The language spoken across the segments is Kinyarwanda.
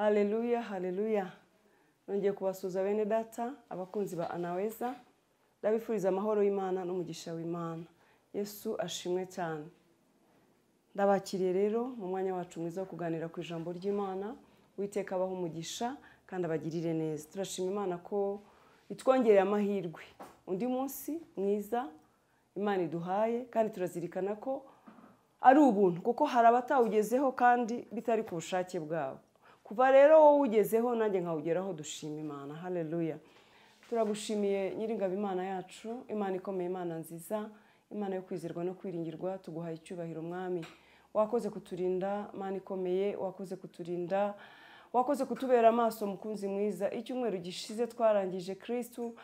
Haleluya, haleluya. Nongeye kubasuhuza bene data, abakunzi ba Anaweza. Ndabifuriza amahoro y'Imana n'umugisha w'Imana. Yesu ashimwe cyane. Ndabakiriye rero mu mwanya wacu mwiza wo kuganira ku ijambo ry'Imana. Uwiteka abahe umugisha kandi abagirire neza. Turashima Imana ko itwongereye amahirwe. Undi munsi mwiza Imana iduhaye, kandi turazirikana ko ari ubuntu, kuko hari abatawugezeho kandi bitari ku bushake bwabo. Kuva rero wowe ugezeho nanjye nkawugeraho, dushima Imana. Haleluya. Turagushimiye Nyiringabo Imana yacu, Imana ikomeye, Imana nziza, Imana yo kwizerwa no kwiringirwa, tuguhaye icyubahiro Mwami. Wakoze kuturinda Mana ikomeye, wakoze kuturinda, wakoze kutubera amaso mukunzi mwiza. Icyumweru gishize twarangije Kristu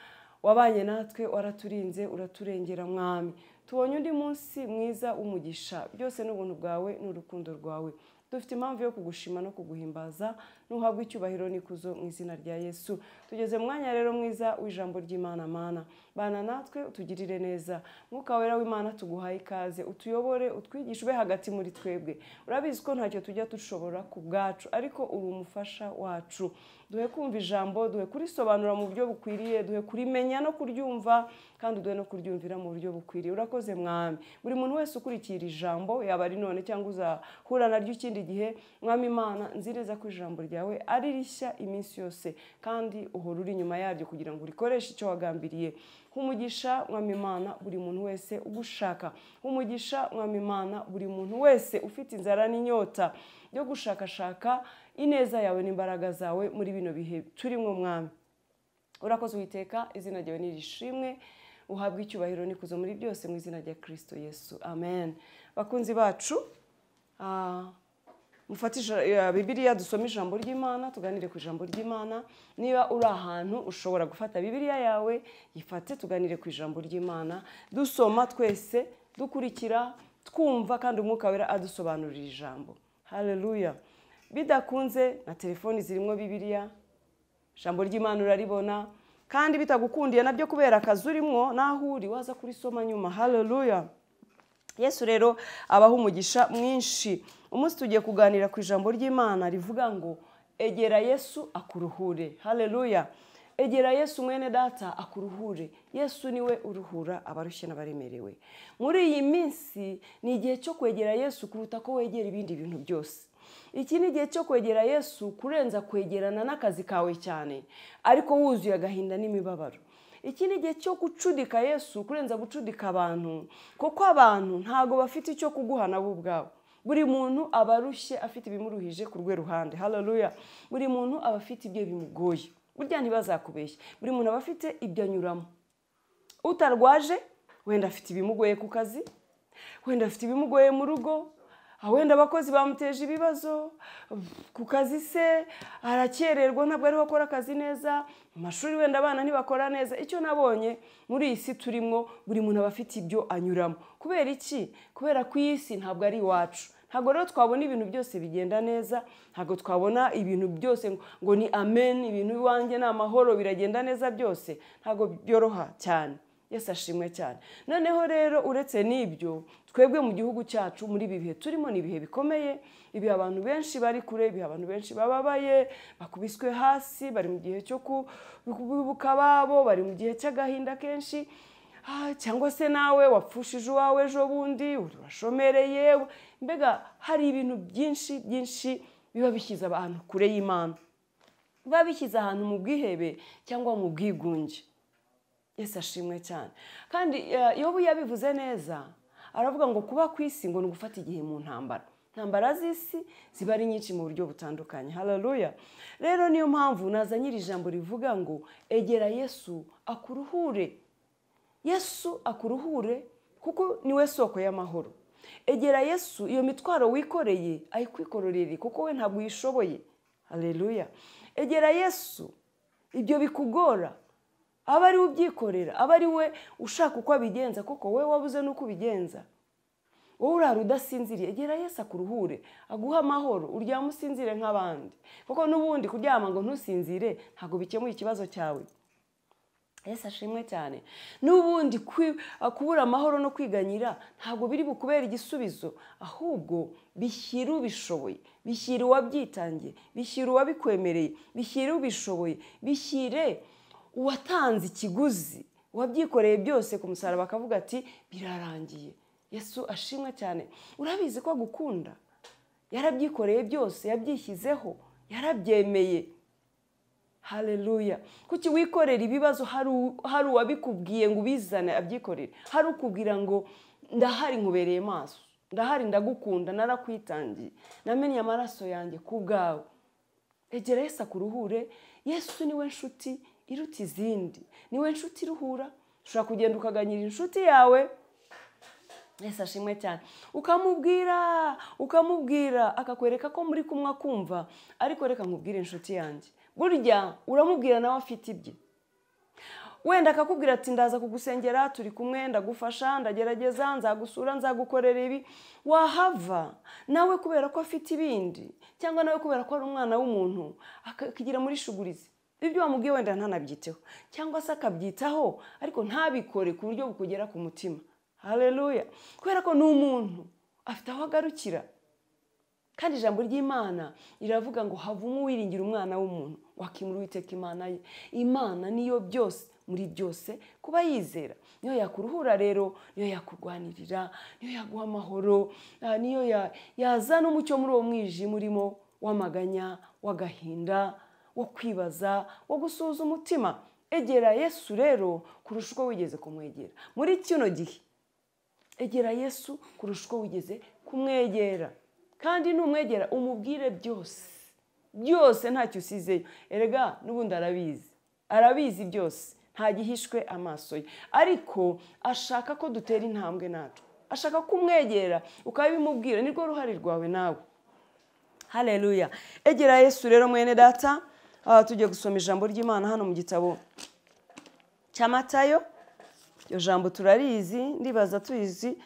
wabanye natwe, waraturinze, uraturengera Mwami. Tubonye undi munsi mwiza w'umugisha, byose n'ubuntu bwawe n'urukundo rwawe. Dufite impamvu yo kugushima no kuguhimbaza, nuhabwa icyubahiro n'ikuzo mu izina rya Yesu. Tugeze mu mwanya rero mwiza w'ijambo ry'Imana. Mana, bana natwe, utugirire neza. Mwuka wera w'Imana tuguhaye ikaze, utuyobore, utwigishe, ube hagati muri twebwe. Urabizi ko ntacyo tujya dushobora ku bwacu, ariko uri umufasha wacu. Duhe kumva ijambo, duhe kurisobanura mu buryo bukwiriye, duhe kurimenya no kuryumva, kandi duhe no kuryumvira mu buryo bukwiriye. Urakoze Mwami. Buri muntu wese ukurikira ijambo, yaba ari none cyangwa uzahura naryo ikindi gihe, Mwami Imana, nzi neza ko ijambo ryawe ari rishya iminsi yose, kandi uhora uri inyuma yaryo kugira ngo urikoreshe icyo wagambiriye. Umugisha Mwami Imana buri muntu wese ugushaka. Umugisha Mwami Imana buri muntu wese ufite inzara n'inyota yo gushakashaka ineza yawe n'imbaraga zawe muri bino bihe turimo Mwami. Urakoze Uwiteka, izina ryawe nirishimwe, uhabwe icyubahiro n'ikuzo muri byose mu izina rya Kristo Yesu. Amen. Bakunzi bacu, mufate Bibiliya, dusome ijambo ry'Imana, tuganire ku ijambo ry'Imana. Niba uri ahantu ushobora gufata Bibiliya yawe, yifate tuganire ku ijambo ry'Imana, dusoma twese, dukurikira, twumva, kandi Umwuka Wera adusobanurira ijambo. Haleluya. Bidakunze na telefoni zirimo Bibiliya, ijambo ry'Imana uraribona, kandi bitagukundiye nabyo kubera akazi urimo naho uri, waza kurisoma nyuma. Haleluya. Yesu rero abaha umugisha mwinshi. Umunsi tugiye kuganira ku ijambo ry'Imana rivuga ngo egera Yesu akuruhure. Haleluya. Egera Yesu mwene data akuruhure. Yesu niwe uruhura abarushye n'abaremerewe. Muri iyi minsi ni igihe cyo kwegera Yesu kuruta ko wegera ibindi bintu byose. Iki ni igihe cyo kwegera Yesu kurenza kwegerana n'akazi kawe cyane, ariko wuzuye agahinda n'imibabaro. Iki ni igihe cyo gucudika Yesu kurenza gucudika abantu, kuko abantu ntago bafite icyo kuguha nabo ubwabo. Buri muntu aba arushye afite ibimuruhije ku rwe ruhande. Haleluya. Buri muntu aba afite ibyo bimugoye. Burya ntibazakubeshye. Buri muntu aba afite ibyo anyuramo. Utarwaje wenda afite ibimugoye ku kazi, wenda afite ibimugoye mu rugo, wenda abakozi bamuteje ibibazo ku kazi, se arakererwa ntabwo ariho akora akazi neza, mu mashuri wenda abana ntibakora neza. Icyo nabonye muri iyi si turimo, buri muntu aba afite ibyo anyuramo. Kubera iki? Kubera ko iyi si ntabwo ari iwacu. Ntabwo rero twabona ibintu byose bigenda neza, ntabwo twabona ibintu byose ngo ni amen, ibintu iwanjye ni amahoro biragenda neza byose, ntabwo byoroha cyane. Yesu ashimwe cyane. Noneho rero uretse n'ibyo, twebwe mu gihugu cyacu muri ibi bihe turimo ni ibihe bikomeye, ibihe abantu benshi bari kure, ibihe abantu benshi bababaye, bakubiswe hasi, bari mu gihe cyo kubibuka ababo, bari mu gihe cy'agahinda kenshi, cyangwa se nawe wapfushije uwawe ejo bundi, urashomereye. Mbega hari ibintu byinshi byinshi biba bishyize abantu kure y'Imana, biba bishyize ahantu mu bwihebe cyangwa mu bwigunge. Yesu ashimwe cyane. Kandi Yobu yabivuze neza, aravuga ngo kuba ku isi ngo ni ugufata igihe mu ntambara. Intambara z'isi ziba ari nyinshi mu buryo butandukanye. Haleluya. Rero niyo mpamvu nazanye iri jambo rivuga ngo egera Yesu akuruhure. Yesu akuruhure kuko niwe soko y'amahoro. Egera Yesu, iyo mitwaro wikoreye ayikwikororere kuko we ntabwo uyishoboye. Haleluya. Egera Yesu, ibyo bikugora aba ari ubyikorera, aba ari we ushaka uko abigenza, kuko we wabuze nuko ubigenza. Wowe urara udasinziriye, egera Yesu akuruhure, aguha amahoro, uryame usinzire nk'abandi. Kuko n'ubundi kuryama ngo ntusinzire ntabwo bikemuye ikibazo cyawe. Yesu ashimwe cyane. N'ubundi kubura amahoro no kwiganyira ntabwo biri bukubera igisubizo, ahubwo bishyira ubishoboye, bishyira uwabyitangiye, bishyira uwabikwemereye, bishyira ubishoboye, bishyire uwatanze ikiguzi, uwabyikoreye byose ku musaraba akavuga ati birarangiye. Yesu ashimwe cyane. Urabizi ko agukunda, yarabyikoreye byose, yabyishyizeho, yarabyemeye. Haleluya. Kuki wikorera ibibazo hari uwabikubwiye ngo ubizane abyikorere? Hari ukubwira ngo ndahari nkubereye maso, ndahari ndagukunda, narakwitangiye, namenye amaraso yanjye ku bwawe. Egera Yesu akuruhure. Yesu niwe nshuti iruta izindi, niwe nshuti iruhura. Ushobora kugenda ukaganyira inshuti yawe, Yesu ashimwe cyane, ukamubwira akakwereka ko muri kumwe akumva. Ariko reka nkubwire inshuti yanjye, burya uramubwira nawe afite ibye. Wenda akakubwira ati ndaza kugusengera, turi kumwe, ndagufasha, ndagerageza, nzagusura, nzagukorera ibi. Wahava nawe kubera ko afite ibindi, cyangwa nawe kubera ko ari umwana w'umuntu, akakigira muri shugurizi. Ibyo wamubwiye wenda ntanabyiteho, cyangwa se akabyitaho ariko ntabikore ku buryo bukugera ku mutima. Haleluya. Kubera ko ni umuntu afite aho agarukira. Kandi ijambo ry'Imana riravuga ngo havumwe uwiringira umwana w'umuntu, wakimura Uwiteka Imana ye. Imana niyo byose muri byose kuba yizera. Niyo yakuruhura rero, niyo yakurwanirira, niyo yaguha amahoro, niyo yazana umucyo muri uwo mwijima urimo w'amaganya, w'agahinda, wo kwibaza, wo gusuhuza umutima. Egera Yesu rero kurusha uko wigeze kumwegera. Muri kino gihe egera Yesu kurusha uko wigeze kumwegera. Kandi numwegera umubwire byose byose, ntacyo usizeyo. Erega n'ubundi arabizi, arabizi byose, nta gihishwe amaso ye. Ariko ashaka ko dutera intambwe natwe, ashaka kumwegera ukabimubwira, nirwo ruhare rwawe nawe. Haleluya. Egera Yesu rero mwene data. Tugiye gusoma ijambo ry'Imana hano mu gitabo cya Matayo. Iryo jambo turarizi, ndibaza tuyizi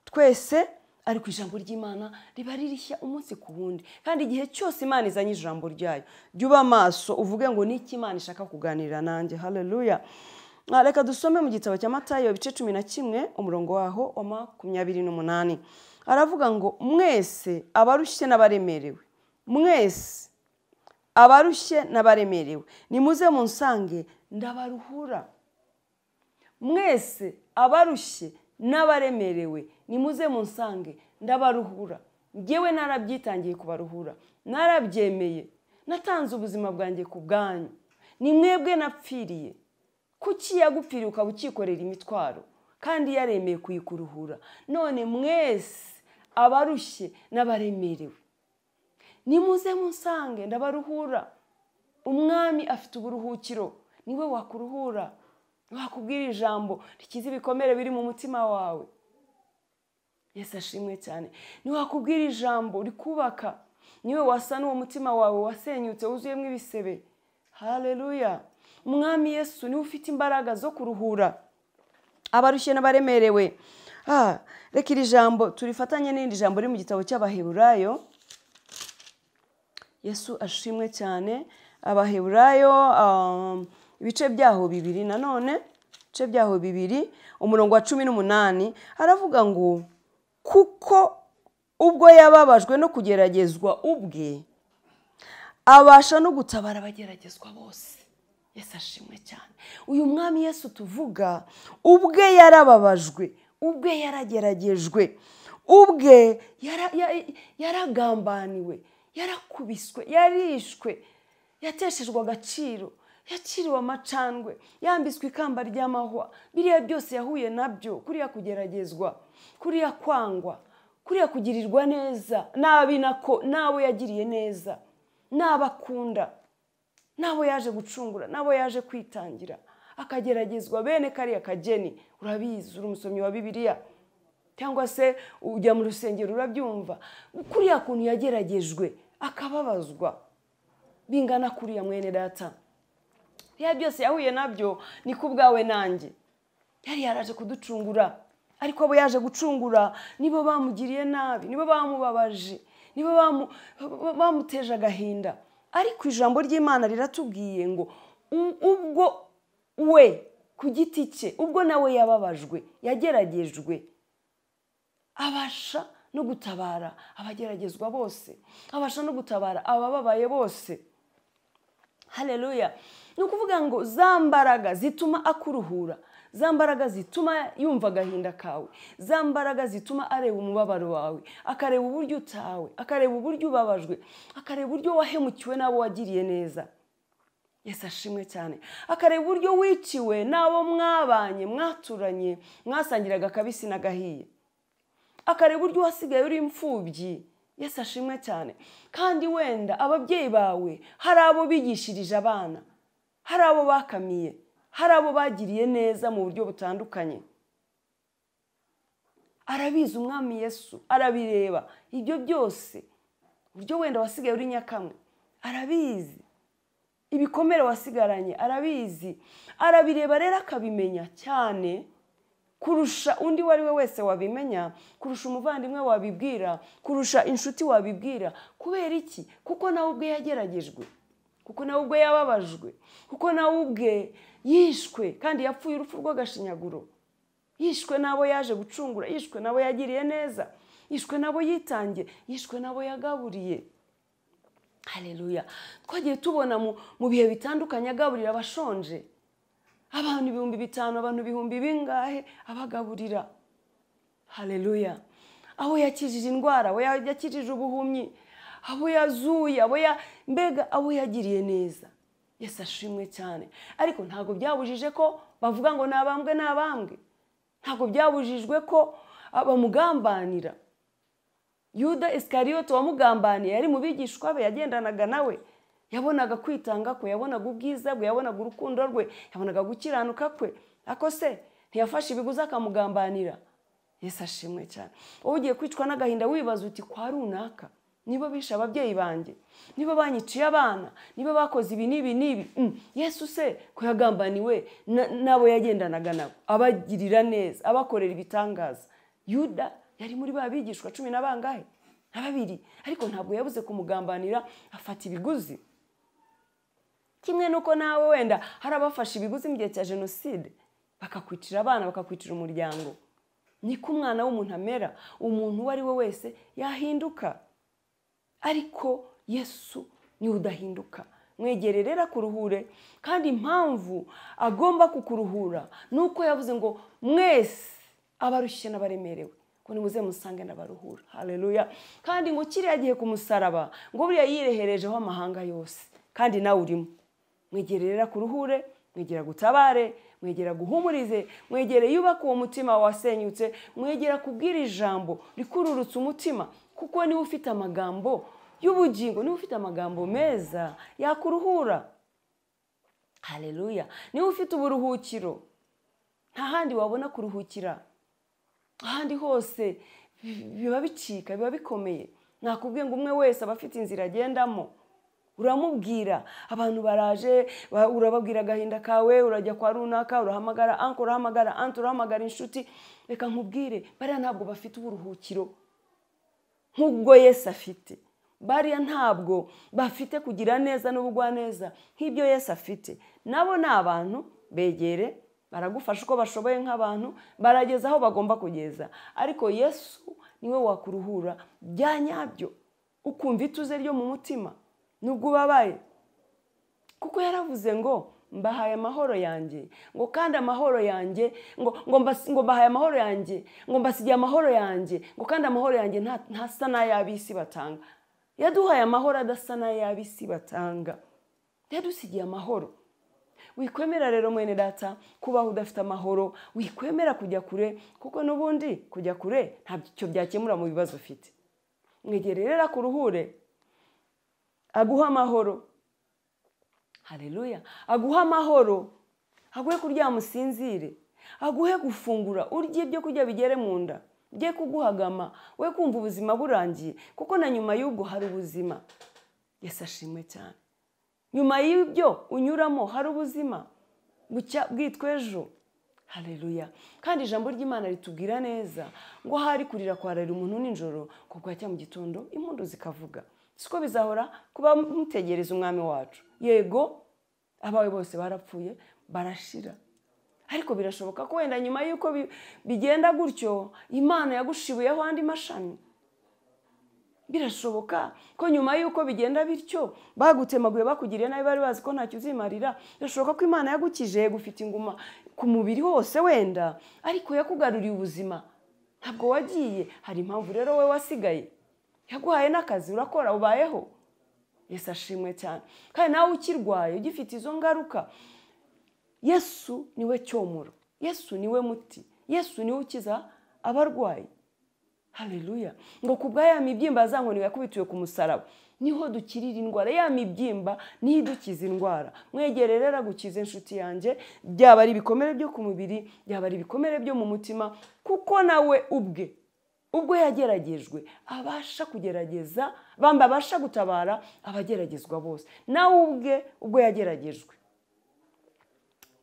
twese, ariko ijambo ry'Imana riba ririshya umunsi ku wundi. Kandi igihe cyose Imana izanye ijambo ryayo, jya uba maso uvuge ngo niki Imana ishaka kuganira nanjye. Haleluya. Reka dusome mu gitabo cya Matayo ibice 11 umurongo waho wa 28. Aravuga ngo mwese abarushye n'abaremerewe, mwese abarushye n'abaremerewe, nimuze munsange ndabaruhura. Mwese abarushye n'abaremerewe, nimuze munsange ndabaruhura. Njyewe narabyitangiye kubaruhura, narabyemeye, natanze ubuzima bwanjye ku bwanyu, ni mwebwe napfiriye. Kuki yagupfiriye ukaba ukikorera imitwaro kandi yaremeye kuyikuruhura? None mwese abarushye n'abaremerewe, nimuze munsange ndabaruhura. Umwami afite uburuhukiro, niwe wakuruhura, wakubwira ijambo rikiza ibikomere biri mu mutima wawe. Yesu ashimwe cyane. Niwe wakubwira ijambo rikubaka, niwe wasa n'uwo mutima wawe wasenyutse wuzuyemo ibisebe. Haleluya. Umwami Yesu niwe ufite imbaraga zo kuruhura abarushye n'abaremerewe. Reka iri jambo turifatanye n'irindi jambo riri mu gitabo cy'Abaheburayo. Yesu ashimwe cyane. Abaheburayo ibice byaho 2 nanone, ibice byaho 2 umurongo wa 18 aravuga ngo kuko ubwo yababajwe no kugeragezwa ubwe, abasha no gutabara abageragezwa bose. Yesu ashimwe cyane. Uyu mwami Yesu tuvuga ubwe yarababajwe, ubwe yarageragejwe, ubwe yaragambaniwe, yarakubiswe, yarishwe, yateshejwe agaciro, yakiriwe amacandwe, yambitswe ikamba ry'amahwa. Biriya byose yahuye nabyo, kuriya kugeragezwa, kuriya kwangwa, kuriya kugirirwa neza nabi, nako nabo yagiriye neza, n'abakunda, nabo yaje gucungura, nabo yaje kwitangira, akageragezwa bene kariya kageni. Urabizi, uri umusomyi wa Bibiliya cyangwa se ujya mu rusengero urabyumva, kuriya kuntu yageragejwe akababazwa bingana kuriya. Mwene data, biriya byose yahuye nabyo ni ku bwawe nanjye. Yari yaraje kuducungura, ariko abo yaje gucungura nibo bamugiriye nabi, nibo bamubabaje, nibo bamuteje agahinda. Ariko ijambo ry'Imana riratubwiye ngo ubwo we ku giti cye ubwo nawe yababajwe, yageragejwe, abasha no gutabara abageragezwa bose, abasha no gutabara abababaye bose. Haleluya. Ni ukuvuga ngo za mbaraga zituma akuruhura, za mbaraga zituma yumva agahinda kawe, za mbaraga zituma areba umubabaro wawe, akareba uburyo utawe, akareba uburyo ubabajwe, akareba uburyo wahemukiwe n'abo wagiriye neza. Yesu ashimwe cyane. Akareba uburyo wiciwe n'abo mwabanye, mwaturanye, mwasangiraga akabisi n'agahiye. Akareba uburyo wasigaye uri imfubyi. Yesu ashimwe cyane. Kandi wenda ababyeyi bawe hari abo bigishirije abana, hari abo bakamiye, hari abo bagiriye neza mu buryo butandukanye. Arabizi umwami Yesu, arabireba ibyo byose. Uburyo wenda wasigaye uri nyakamwe, arabizi. Ibikomere wasigaranye, arabizi. Arabireba rero akabimenya cyane kurusha undi wari we wese wabimenya, kurusha umuvandimwe wabibwira, kurusha inshuti wabibwira. Kubera iki? Kuko nawe ubwe yageragejwe, kuko nawe ubwe yababajwe, kuko nawe ubwe yishwe kandi yapfuye urupfu rw'agashinyaguro. Yishwe n'abo yaje gucungura, yishwe n'abo yagiriye neza, yishwe n'abo yitangiye, yishwe n'abo yagaburiye. Haleluya. Twagiye tubona mu bihe bitandukanye agaburira abashonje, abantu 5000, abantu 2000 bingahe abagaburira. Haleluya. Aho yakijije indwara, aho yakijije ubuhumyi, abo yazuye, abo mbega abo yagiriye neza. Yesu ashimwe cyane. Ariko ntabwo byabujije ko bavuga ngo nabambwe nabambwe. Ntabwo byabujijwe ko bamugambanira. Yuda Iskariyoto wamugambaniye yari mu bigishwa be, yagendanaga nawe, yabonaga kwitanga kwe, yabonaga ubwiza bwe, yabonaga urukundo rwe, yabonaga gukiranuka kwe. Ako se ntiyafashe ibiguzi akamugambanira. Yesu ashimwe cyane. Wowe ugiye kwicwa n'agahinda wibaza uti kwa runaka niba bishe ababyeyi banjye, niba banyiciye abana, niba bakoze ibi n'ibi n'ibi. Yesu se ko yagambaniwe n'abo yagendanaga nabo, abagirira neza, abakorera ibitangaza. Yuda yari muri ba bigishwa 12 na 2, ariko ntabwo yabuze kumugambanira, afata ibiguzi. Kimwe nuko nawe wenda hari abafashe ibiguzi mu gihe cya jenoside, bakakwicira abana, bakakwicira umuryango. Niko umwana w'umuntu amera, umuntu uwo ari we wese yahinduka. Ariko Yesu ni udahinduka. Mwegere rero akuruhure. Kandi impamvu agomba kukuruhura nuko yavuze ngo mwese abarushye n'abaremerewe ngo nimuze musange n'abaruhura. Haleluya. Kandi ngo kiriya gihe ku musaraba ngo buriya yireherejeho amahanga yose, kandi nawe urimo. Mwegere rero akuruhure, mwegera gutabare, mwegera guhumurize, mwegere yubaka uwo mutima wasenyutse, mwegera kubwira ijambo rikururutse umutima, kuko niba ufite amagambo y'ubugingo, niba ufite amagambo meza yakuruhura. Haleluya. Niba ufite uburuhukiro, nta handi wabona kuruhukira. Ahandi hose biba bicika, biba bikomeye. Nakubwiye ngo umwe wese aba afite inzira agendamo. Uramubwira, abantu baraje, urababwira agahinda kawe, urajya kwa runaka, urahamagara anko, urahamagara anti, urahamagara inshuti. Reka nkubwire, bariya ntabwo bafite uburuhukiro nk'ubwo Yesu afite. Bariya ntabwo bafite kugira neza n'ubugwaneza nk'ibyo Yesu afite. Nabo ni abantu, begere, baragufasha uko bashoboye nk'abantu, barageza aho bagomba kugeza. Ariko Yesu niwe wakuruhura bya nyabyo, ukumva ituze ryo mu mutima nubwo ubabaye. Kuko yaravuze ngo mbahaye amahoro yanjye, ngo kandi amahoro yanjye, ngo mbahaye amahoro yanjye, ngo mbasigiye amahoro yanjye, ngo kandi amahoro yanjye ntasa n'ay'ab'isi batanga. Yaduhaye amahoro adasa n'ay'ab'isi batanga. Yadusigiye amahoro. Wikwemera rero mwene data kubaho udafite amahoro, wikwemera kujya kure, kuko n'ubundi kujya kure ntacyo byakemura mu bibazo ufite. Mwegere rero akuruhure, aguha amahoro. Haleluya. Aguha amahoro, aguhe kuryama usinzire, aguhe gufungura urye ibyo kurya bigere mu nda, bye kuguhagama, we kumva ubuzima burangiye, kuko na nyuma y'ubwo hari ubuzima. Yesu ashimwe cyane. Nyuma y'ibyo unyuramo hari ubuzima bucya bwitwa ejo. Haleluya. Kandi ijambo ry'Imana ritubwira neza ngo hari kurira kwararira umuntu nijoro, ko bwacya mu gitondo impundu zikavuga. Siko bizahora kuba mutegereza umwami wacu. Yego abawe bose barapfuye barashira, Ariko birashoboka ko wenda nyuma y'uko bigenda gutyo Imana yagushibuyeho andi mashami. Birashoboka ko nyuma y'uko bigenda bityo bagutemaguye bakugiriye nabi bari bazi ko ntacyo uzimarira. Birashoboka ko Imana yagukije gufite inguma ku mubiri hose wenda, ariko yakugaruriye ubuzima, ntabwo wagiye. Hari impamvu rero we wasigaye, yaguhaye n'akazi urakora ubayeho. Yesu ashimwe cyane. Kandi nawe ukirwaye ugifite izo ngaruka, Yesu niwe cyomoro, Yesu niwe muti, Yesu niwe ukiza abarwayi. Haleluya. Ngo kubwa ya mibyimba za nkoni yakubitiwe ku musaraba niho dukirira indwara. Ya mibyimba niho idukiza indwara. Mwegere rero agukize inshuti yanjye, byaba ari ibikomere byo ku mubiri, byaba ari ibikomere byo mu mutima, kuko nawe ubwe ubwo yageragejwe abasha kugerageza, bamba abasha gutabara abageragezwa bose. Nawe ubwe ubwo yageragejwe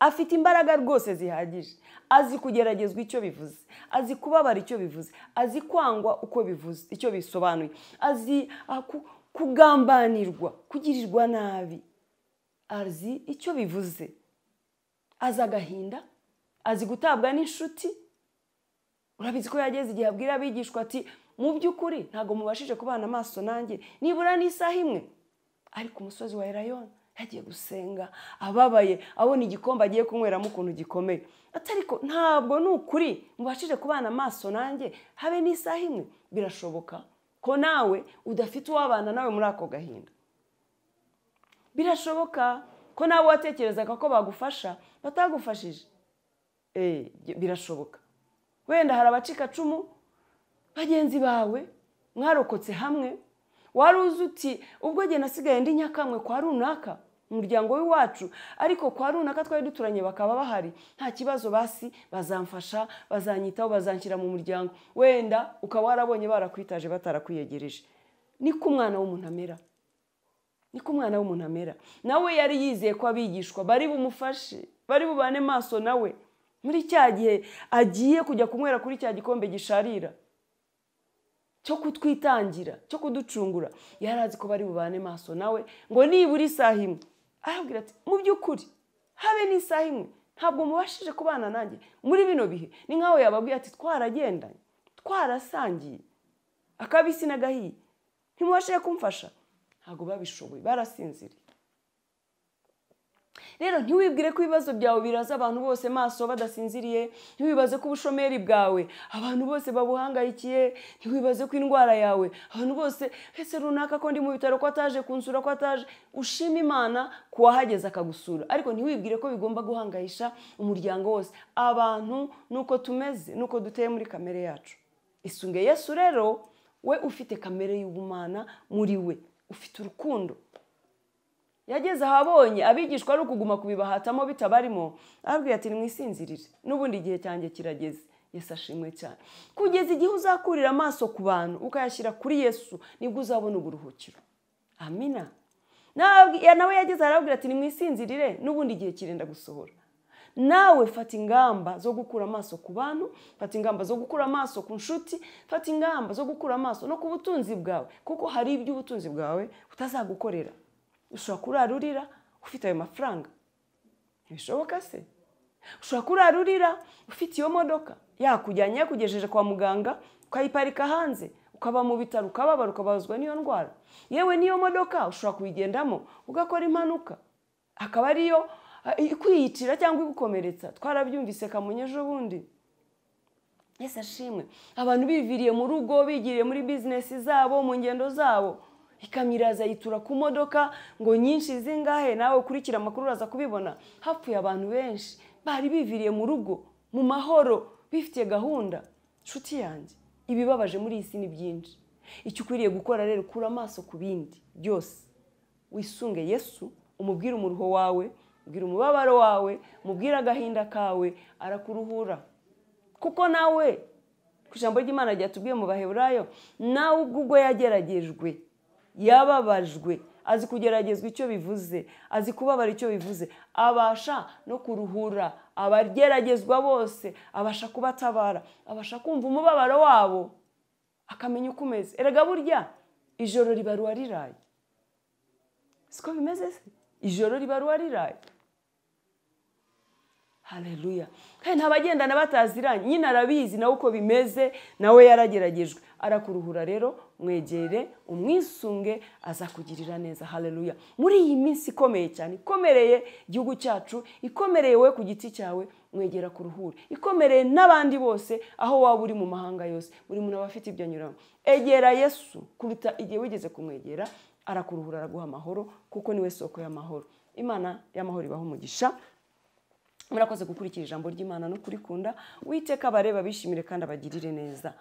afite imbaraga rwose zihagije, azi kugeragezwa icyo bivuze, azi kubabara icyo bivuze, azi kwangwa uko bivuze icyo bisobanuye, azi kugambanirwa, kugirirwa nabi, azi icyo bivuze, azi agahinda, azi gutabwa n'inshuti. Urabizi ko yageze igihe abwira abigishwa ati mu by'ukuri ntabwo mubashije kubana amaso nanjye nibura n'isaha imwe. Ariko umusozi wa Elayono yagiye gusenga ababaye, abona igikombe agiye kunyweramo ukuntu gikomeye, atariko ntabwo ni ukuri mubashije kubana amaso nanjye habe n'isaha imwe. Birashoboka ko nawe udafite uwabana nawe muri ako gahinda. Birashoboka ko nawe watekerezaga ko bagufasha batagufashije. Birashoboka. Wenda hari abacikacumu bagenzi bawe mwarokotse hamwe, wari uzi uti ubwo jye nasigaye ndi nyakamwe kwa runaka umuryango w'iwacu, ariko kwa runaka twari duturanye bakaba bahari, nta kibazo, basi bazamfasha, bazanyitaho, bazanshyira mu muryango. Wenda ukaba warabonye barakwitaje batarakwiyegereje. Niko umwana w'umuntu amera, niko umwana w'umuntu amera. Nawe yari yizeye ko abigishwa bari bumufashe, bari bubane maso nawe muri cya gihe agiye kujya kunywera kuri cya gikombe gisharira cyo kutwitangira, cyo kuducungura. Yari azi ko bari bubane maso nawe ngo nibura isaha imwe. Arabwira ati mu by'ukuri habe n'isaha imwe ntabwo mubashije kubana nanjye muri bino bihe. Ni nkaho yababwiye ati twaragendanye, twarasangiye akabisi n'agahiye, ntimubashije kumfasha. Ntabwo babishoboye, barasinziriye. Rero ntiwibwire ko ibibazo byawe biraza abantu bose maso badasinziriye, ntiwibaze ko ubushomeri bwawe abantu bose babuhangayikiye, ntiwibaze ko indwara yawe abantu bose ese runaka ko ndi mu bitaro ko ataje kunsura, ko ataje. Ushima Imana kuwahageze akagusura, ariko ntiwibwire ko bigomba guhangayisha umuryango wose. Abantu nuko tumeze, nuko duteye muri kamere yacu. Isunge Yesu rero, we ufite kamere y'ubumana muri we, ufite urukundo. Yageze ahabonye abigishwa ari ukuguma kubibahatamo bitabarimo, arabwira ati nimwisinzirire n'ubundi igihe cyanjye kirageze. Yesu ashimwe cyane. Kugeza igihe uzakurira amaso ku bantu ukayashyira kuri Yesu, nibwo uzabona uburuhukiro. Amina. Nawe yageze arabwira ati nimwisinzirire n'ubundi igihe kirenda gusohora. Nawe fata ingamba zo gukura amaso ku bantu, fata ingamba zo gukura amaso ku nshuti, fata ingamba zo gukura amaso no ku butunzi bwawe, kuko hari ibyo ubutunzi bwawe utazagukorera. Ushobora kurara urira ufite ayo mafaranga, ntibishoboka se? Ushobora kurara urira ufite iyo modoka yakujyanye yakugejeje kwa muganga, ukayiparika hanze, ukaba mu bitaro, ukababara, ukababazwa n'iyo ndwara. Yewe n'iyo modoka ushobora kuyigendamo ugakora impanuka, akaba ariyo ikwiyicira cyangwa igukomeretsa. Twarabyumvise Kamonyi ejo bundi. Yesu ashimwe. Abantu biviriye mu rugo, bigiriye muri bizinesi zabo, mu ngendo zabo, ikamyo iraza yitura ku modoka ngo nyinshi zingahe, nawe ukurikira amakuru uraza kubibona. Hapfuye abantu benshi bari biviriye mu rugo mu mahoro, bifitiye gahunda. Nshuti yanjye, ibibabaje muri iyi si ni byinshi. Icyo ukwiriye gukora rero, kura amaso ku bindi byose, wisunge Yesu, umubwire umuruho wawe, umubwire umubabaro wawe, umubwire agahinda kawe, arakuruhura. Kuko nawe ku ijambo ry'Imana ryatubwiye mu Baheburayo, nawe ubwo yageragejwe, yababajwe, azi kugeragezwa icyo bivuze, azi kubabara icyo bivuze, abasha no kuruhura abageragezwa bose, abasha kubatabara, abasha kumva umubabaro wabo, akamenya uko umeze. Erega burya ijoro ribaruwa riraye, siko bimeze se? Ijoro ribaruwa riraye. Haleluya. Kandi ntabagendana bataziranye, nyine arabizi nawe uko bimeze, nawe yarageragejwe. Arakuruhura rero, mwegere, umwisunge, azakugirira neza. Haleluya. Muri iyi minsi ikomeye cyane, ikomereye igihugu cyacu, ikomereye wowe ku giti cyawe, mwegera kuruhure, ikomereye n'abandi bose aho waba uri mu mahanga yose, buri muntu aba afite ibyo anyuramo. Egera Yesu kuruta igihe wigeze kumwegera, arakuruhura, araguha amahoro, kuko niwe soko y'amahoro. Imana y'amahoro ibaha umugisha. Murakoze gukurikira ijambo ry'Imana no kurikunda. Uwiteka abareba bishimire kandi abagirire neza.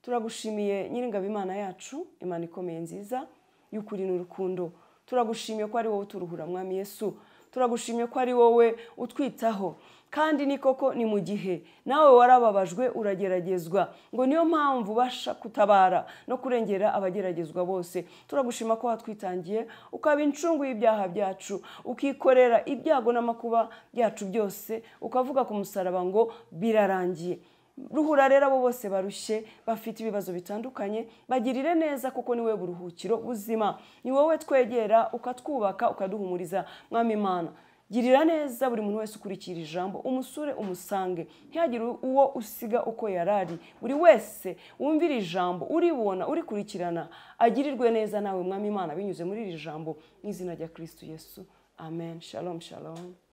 Turagushimiye Nyiringabo Imana yacu, Imana ikomeye nziza y'ukuri n'urukundo. Turagushimiye ko ari wowe uturuhura Mwami Yesu. Turagushimiye ko ari wowe utwitaho. Kandi ni koko ni mu gihe nawe warababajwe urageragezwa, ngo niyo mpamvu ubasha kutabara no kurengera abageragezwa bose. Turagushima ko watwitangiye ukaba incungu y'ibyaha byacu, ukikorera ibyago n'amakuba byacu byose, ukavuga ku musaraba ngo birarangiye. Ruhura rero abo bose barushye bafite ibibazo bitandukanye, bagirire neza kuko ni wowe buruhukiro buzima. Ni wowe twegera ukatwubaka ukaduhumuriza Mwami Imana. Girira neza buri muntu wese ukurikira ijambo, umusure umusange, ntihagire uwo usiga uko yarari. Buri wese wumvira ijambo, uribona, urikurikirana, agirirwe neza nawe Mwami Imana binyuze muri iri jambo, mu izina rya Kristo Yesu. Amen. Shalom, shalom.